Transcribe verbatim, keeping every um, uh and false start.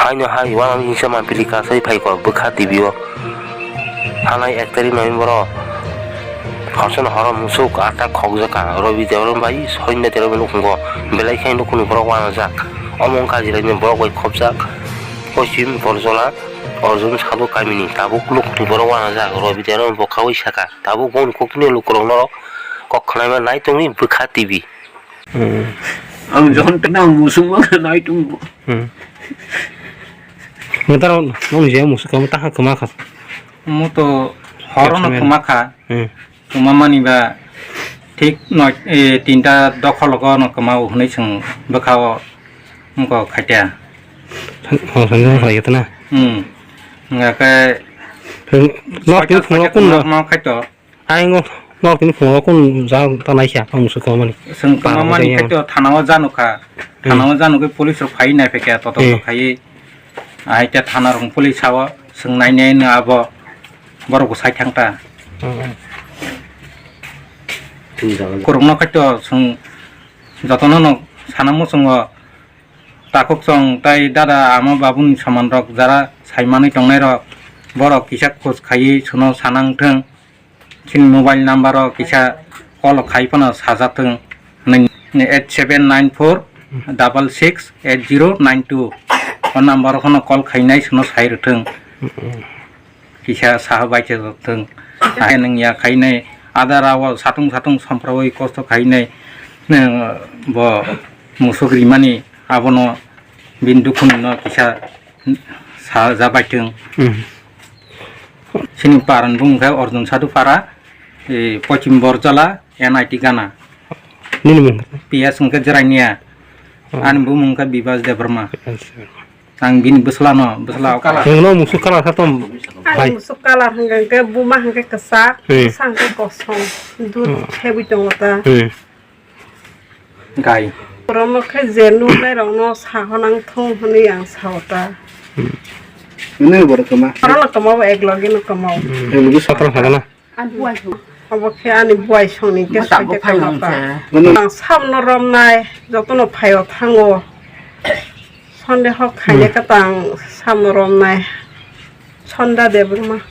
Aino hai uanani hingsa mampili kasai phaikha bwkha T V o. Thanai ek tarik November o Horsen horo musuk atta khokjakha Robi Debbarma bai Soinda Debbarma nukhungo belai khe nukhungni borok uanajak. Omo wngkha Jilaini borok bai khopjak Poschim Borjola Arjun Sadhu kamini tabuk nukhungni borok uanajak Robi Debbarma bokhaui sakha tabuk boni kokni lukurok norok kok khwnaima nai tongwi bwkha T V. Hmm. Ang jon tena musuk ma nai tongo. Hmm. Mutaro nong je musuk kamu taha kama kha. Mo to horo no Kama. Kama kha. Hmm. Kama mani ba thik noi, eh, tinta dokhol go no kama o hwnwi chwng bwkha o mko khatia. Oh, sanjang khlai tana. Hmm. Nga ke Nok tin phungo kun ma khaito. Ai ngo nok tini phungo kun ja ta nai kha, ang musu koma mani. Chwng koma mani khe to thana o janu kha. Hmm. Thana o janu khe police rok phai nai phaikha, totopot Hmm. Phai. Ai te thana rok police sao, chwng nai nai no abo borok bo sai thang ta. Hmm. Kurung no khe to chwng jotono no sana muchungo takhuk chwng tai dada ama babuni soman rok jara sai manwi tongnai rok borok kisa khoj khaiwi chwngno sana wng thung. Chini mobile number o kisa call khai phano sajak thung hwnwi eight seven nine four double six eight zero nine two. O number o phano call khainai chwngno sai rwthung. Kisa saha bai chajak thung. Hai nung ya khainai adara o satung satung somprawi kosto khainai, eh, bo musuk rimani abono bini dukhuni no kisa sajabaithung. Hmm. Chini paran bumung khe Arjun Sadhu Para, eh, Pochim Borjala, N I T Gana. Nini mung? P S hwnkhe Jrainia. Oh. Ani bumung khe Bibas Debbarma. Bibas Debbarma. Ang bini bwsla no, bwsla o. Nungno musuk kalar kha tom. Ani musuk kalar hwnkhe buma hwnkhe kwchak, hmm, bwsa hwnkhe kosom. Dud, hmm, khebwi tongo ta. Hmm. Gai. Borokno khe je nuknairokno sahonang thung hwnwi ang sao ta. Nini borok kwma? Borokno kwmao, ek loge no kwmao. Ek loge satra satra na? Obo khe ani buai songni khe soite kwma ta. Ang samno romnai, jotono phaio thango. Sonde hok khaina khe tang samno romnai. Sonda Debbarma.